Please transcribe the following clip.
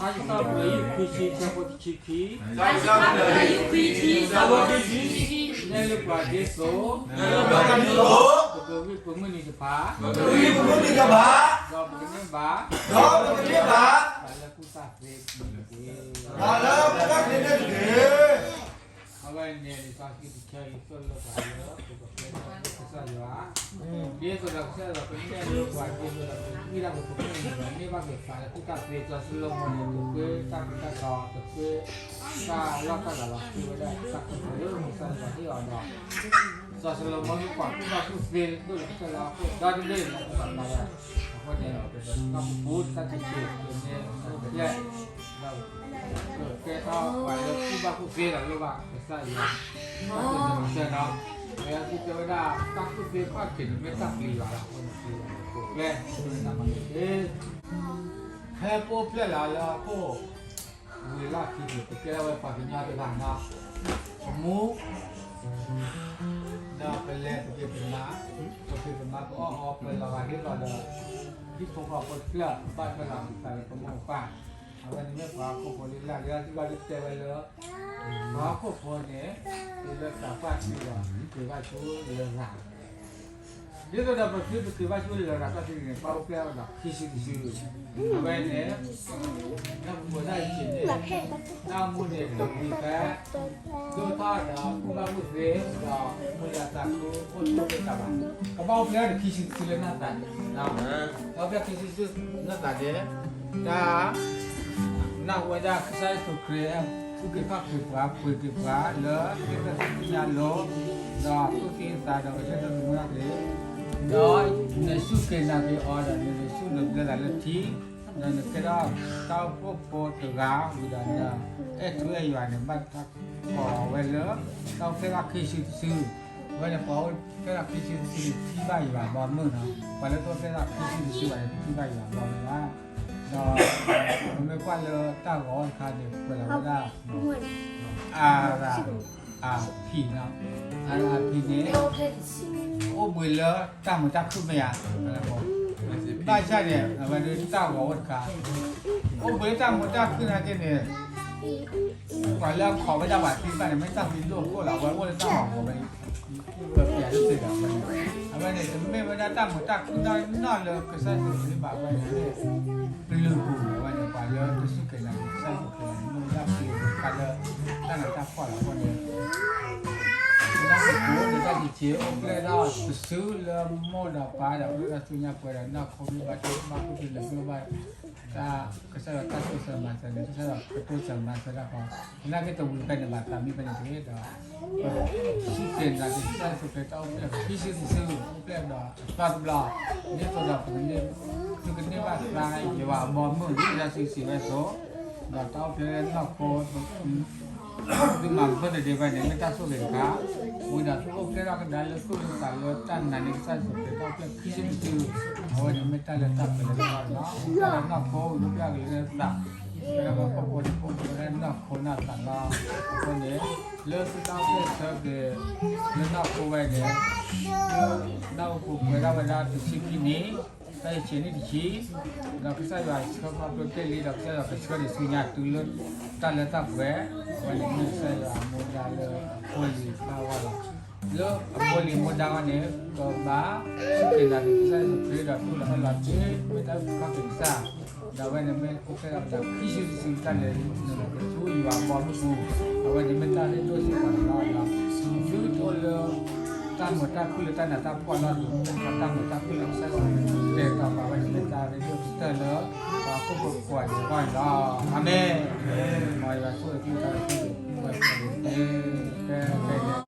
တၢ်စံးထီၣ်ပတြၢၤ အဆၢဖိတဆံခံ, တၢ်စံးထီၣ်ပတြၢၤ အဆၢဖိတဆံခံ, နဲလၢပှၤဒ်သိး နဲလၢပှၤဒ်သိး ပကဂံၢ်ပမုၢ်နံၤတဖၣ်, ပကဂံၢ်ပမုၢ်နံၤတဖၣ်, ဒီးပကန့ၢ်ဘၣ်, ဒီးပကန့ၢ်ဘၣ်, ပှၤလၢကူၣ်တၢ်သ့န့ၣ်တက့ၢ်, ပှၤလၢကူၣ်တၢ်သ့န့ၣ်တက့ၢ်. အဝဲန့ၣ်န့ၣ် တၢ်ခံတဆၢအံၤ သိၣ်လိပှၤလၢပကဖဲကစၢ်ယွၤ, ဒ်သိးဒီးကစၢ်ယွၤကနဲၣ်လၢပှၤဒ်သိးဒီး ပကဂံၢ်တၢ်ပကမုၢ်နံၤဒီး န့ၢ်ဘၣ်က့ၤပှၤလၢကူၣ်တၢ်သ့ စီၤၡလိၤမိၣ်န့ၣ် တဃ့တၢ်မ့ၢ်တၢ်တီ တဃ့တၢ်လီၢ်တၢ်လၤလီၤ ဃ့ဝဲဒၣ်တၢ်ကူၣ်သ့လၢကစၢ်ယွၤဟ့ၣ်အီၤဒီး စီၤၡလိၤမိၣ်မ့ၢ်ပှၤကူၣ်ဘၣ်ကူၣ်သ့ ဒိၣ်လၢကစၢ်လၢဟီၣ်ခိၣ်ဒီတဘ့ၣ်န့ၣ် ပှၤဘၣ်ဝဲ, အဃိန့ၣ် ပကပူၤတၢ်တဆံး ပမ့ၢ်အိၣ်ဖျဲၣ် ဒီး ကကဲထီၣ်ပှၤလၢကူၣ်ဘၣ်ကူၣ်သ့ဒီးလိၣ်ဘၣ်ကစၢ်ယွၤ တၢ်ကူၣ်သ့မၤစၢၤနီၤ, ပကတဲဝဲဒၣ် တၢ်ကူၣ်သ့ဖးက့ၤန့ၣ် မ့ၢ်တၢ်ပျံၤယွၤလီၤ. အဃိန့ၣ် ပျံၤယွၤန့ၣ် ပကဖျဲၣ် ပဝဲဒၣ်မၤန့ၣ်တက့ၢ်. ဖဲပအိၣ်ဖျဲၣ်လီၤလၢဟီၣ်ခိၣ် ဝံၤလီၢ်ခံန့ၣ် ပကဲထီၣ်ဝဲပှၤကညီတဂၤနီၤ, ပမူ ဒီးပလဲၤပက့ၤပမၤ, ပဖံးပမၤပအီၣ်အီ ပလီၤဂာ်ဒ်သိးဒီး ဟံၣ်ဖိဃီဖိတဖျၢၣ် ဘၣ်ထွဲလီၤပသးလၢပမိၢ်ပပၢ်, အဝဲန့ၣ်မ့ၢ်ပှၤဟီၣ်ခိၣ်ဖိလၢလၢ်လၢ် ဒ်ဘၣ်ဒ်တဲဝဲလၢ ပှၤဟီၣ်ခိၣ်ဖိန့ၣ် တုၤလၢသးပှၢ်ထံဒီး က့ၤဘၣ်ဆူလရာ် ဒ်သိးဒီးပသုတက့ၤဘၣ်ဆူလရာ်တၢ်သံန့ၣ် ပအိၣ်ဖျဲၣ်ဒီးခံစုတစု, အဝဲန့ၣ် နၢ်ပူၤဒၣ်အံၤန့ၣ် နၢ်မူန့ၣ်တဝံၤဖဲ ဒိၣ်ထီၣ်ဒီးကူၣ်ဘၣ်ကူၣ်သ့ ဒီးမုာ်လၤသးခုအိၣ်ဆူၣ်အိၣ်ချ့တၢ်ဘၣ်, ကဘၣ်အိၣ်ဖျဲၣ်ဒီးခံစုတစုလၢနီၢ်သးန့ၣ်, ကဘၣ်အိၣ်ဖျဲၣ်ခံစုတစုနီၢ်သးန့ၣ် တၢ် နၢ်ဟူဝဲဒၣ်ကစၢ်ယ့ၣ်ၡူးခရံာ် သူၣ်က့ၤခီၣ်က့ၤပှၤ ပှ့ၤက့ၤပှၤလၢသ့ၣ်ဖျၢၣ်သ့ၣ်ညါလိၤ, ဒီးသူၣ်က့ၤသးဒီးကဆၢထၢၣ်သမူထီၣ်က့ၤ, ဒီးနစူၢ်က့ၤနာ်က့ၤအီၤဒီး နစူၢ်နဘျၢသးလၢထံ, ဒီးနကဲထီၣ်တၢ်အိၣ်ဖှိၣ်ဖိတဂၤဝံၤဒီး နအဲၣ်ထူအဲၣ်ယွၤန့ၣ် ဘၣ်တၢ်ကိးဝဲလၢ တၢ်အိၣ်ဖျဲၣ်ထီၣ်ခံစုတစု, အဝဲန့ၣ် ပှၤအိၣ်ဖျဲၣ်ထီၣ်ခံစုတစုန့ၣ် ထံၣ်ဘၣ်ယွၤဘီမုၢ်နီၤ, ပှၤလၢတအိၣ်ဖျဲၣ်ထီၣ်ခံစုတစုဘၣ်န့ၣ် တထံၣ်ဘၣ်ယွၤဘီမုၢ်ဘၣ်. ဒီးပမ့ၢ်ကွၢ်လၢတၢ်ဂီၤတခါန့ၣ် ပှဲၤလီၤဝဲဒၣ် အၤရး အၤဖံးနီၤ, အၤရးအၤဖံးန့ၣ် အိၣ်ဘှံးလၢတၢ်မုာ်တၢ်ခုၣ်မ့ၢ်ဧါ, ဘၣ်ဆၣ်န့ၣ် အဝဲဒၣ်တၢ်ဂီၤအိၣ်တခါ အိၣ်ဘှံးလၢတၢ်မုာ်တၢ်ခုၣ်နာ်က့န့ၣ် ပှၤလၢအခိးဝဲဒၣ်ပှၤသံဘၣ်န့ၣ် မ့ၢ်တၢ်သံဒိၣ်အခိၣ်လီၤ, အဝဲအိၣ်လၢတၢ်ဂီၤဂီၤဝဲ ပပျးတသ့ဒီးအဝဲန့ၣ်, အဝဲန့ၣ် တမ့ၢ်ဝဲဒၣ်တၢ်မုာ်တၢ်ခုၣ်နီၢ်နီၢ်လၢကစၢ်ယ့ၣ်ၡူးခရံာ်ဘၣ်ဝဲန့ၣ် ပလုၢ်ပူၤဝဲန့ၣ် ပှၤလၢတစူၢ်က့ၤနာ်က့ၤကစၢ်ယ့ၣ်ၡူးခရံာ်န့ၣ် မ့ၢ်ဝဲဒၣ်ပျံၤတခါလၢ တၢ်နးတၢ်ဖှီၣ်လီၤ. အဃိန့ၣ် လၢပကိးန့ၣ် တၢ်တဆံးအိၣ်ဖျဲၣ်ထီၣ်တစုလၢမိၢ်ဒီးပၢ်ဒီး ပှၤလၢတၢ်သူၣ်ညါပှဲၤဒီး နီၢ်ခိမ့ၢ်ဘၣ်တၢ်ဘၣ်ကူၣ်တလၢာ် မ့ၢ်ဘၣ် ကစၢ်ယွၤတၢ်တိစၢၤမၤစၢၤန့ၣ် ကစၢ်ယွၤကတိစၢၤမၤစၢၤတၢ်ဃီ, သနာ်က့တဝံၤဖဲန့ၣ်ဘၣ် သးမံဖဲန့ၣ်တဂ့ၤဒီး စူၢ်က့ၤနာ်က့ၤကစၢ်ယ့ၣ်ၡူးခရံာ်တၢ်အိၣ်ဖျဲၣ်ခံစုတစု အိၣ်ဖျဲၣ်ဒီးအသီတဘျီ, ဒ်သိးဒီးပကန့ၢ် သုကန့ၢ်ဘၣ်သါယွၤအဘီအမုၢ် ဒ်ယွၤစံးစံးဝဲအသိး, ဒီးတၢ်အိၣ်ဖျဲၣ်လၢနီၢ်ခိ သုမၤဘၢၣ်တဒ့ဖဲန့ၣ် မ့ၢ်တၢ်ဆိၣ်ဂ့ၤတခါ, ဝံၤဒီးသုအိၣ်ဖျဲၣ်ထီၣ်ကဒါလၢသူၣ်လၢသးလၢတၢ်နာ်န့ၢ်ကစၢ်ယ့ၣ်ၡူးခရံာ်တၢ်အိၣ်ဖျဲၣ်ခံစုတစု, အဝဲန့ၣ်မ့ၢ်တၢ်လၢတၢ်ပှဲၤလၢတၢ်လီၤ, တၢ်လၢနီၢ်ခိ အိၣ်ဖျဲၣ်က့ၤလၢသး, လၢပှၤဟီၣ်ခိၣ်ဖိန့ၣ် အိၣ်ဖျဲၣ်ဝဲဒၣ်နီၢ်ခိနီၢ်သးလီၤ. အဃိန့ၣ် လၢသုတၢ်အိၣ်ဖျဲၣ်ဆၢက့ၤ လၢနီၢ်ခိဝဲန့ၣ် လၢနၢ်ဟူပှဲၤဒၣ်ဝဲဒၣ်တဆံခံနံၣ်, တၢ်အံၤဆံးနံၣ်တဆံ, ဒီးကစၢ်ယွၤဆှၢခီဖျိတ့ၢ်လံ ဒီးကစၢ်ယွၤကဆှၢဒံးဆူညါတုၤလၢတၢ်လၢတၢ်ပှဲၤ, အဝဲန့ၣ်မ့ၢ်ကစၢ်ယွၤအမူဒါလၢအဖိလံၤဘၣ်ဝဲလီၤ. လၢအဖိလံၤမူဒါဝဲန့ၣ် ကဘၣ်စူၢ်က့ၤနာ်က့ၤကစၢ်ယ့ၣ်ၡူးခရံာ်ဒီး တူၢ်လိာ်ခီၣ်လီၤတ့ၢ် မ့ၢ်တၢ်အုၣ်က့ၤခီၣ်က့ၤကစၢ်, ဒီးအဝဲန့ၣ်မ့ၢ်အိၣ်ဖျဲၣ်ထီၣ်ပတၢ်ခံစုတစုတၢ်လဲၤနုာ်လီၤက့ၤဆူယွၤအဘီအမုၢ်ပူၤ, အဝဲန့ၣ်မ့ၢ်တၢ်ရ့ဒိၣ်စ့ၢ်ကီးန့ၣ်လီၤ. သုတအိၣ်လၢ တၢ်မုာ်တၢ်ခုၣ်လၢတၢ်နးတၢ်ဖှီၣ်လီၤ, တၢ်မုာ်တၢ်ခုၣ်လၢကစၢ်ယ့ၣ်ၡူးခရံာ်တဲာ်ကတီၤပာ်ဝဲန့ၣ် မ့ၢ်တၢ်ရ့ဒိၣ်ကတၢၢ်လၢ ပှၤဟီၣ်ခိၣ်ဖိကိးဂၤဒဲးအဂီၢ်န့ၣ်လီၤ. အၤမ့ၣ်. မ်ယွၤဆိၣ်ဂ့ၤသုတၢ်ဆိၣ်ဂ့ၤ ဖဲ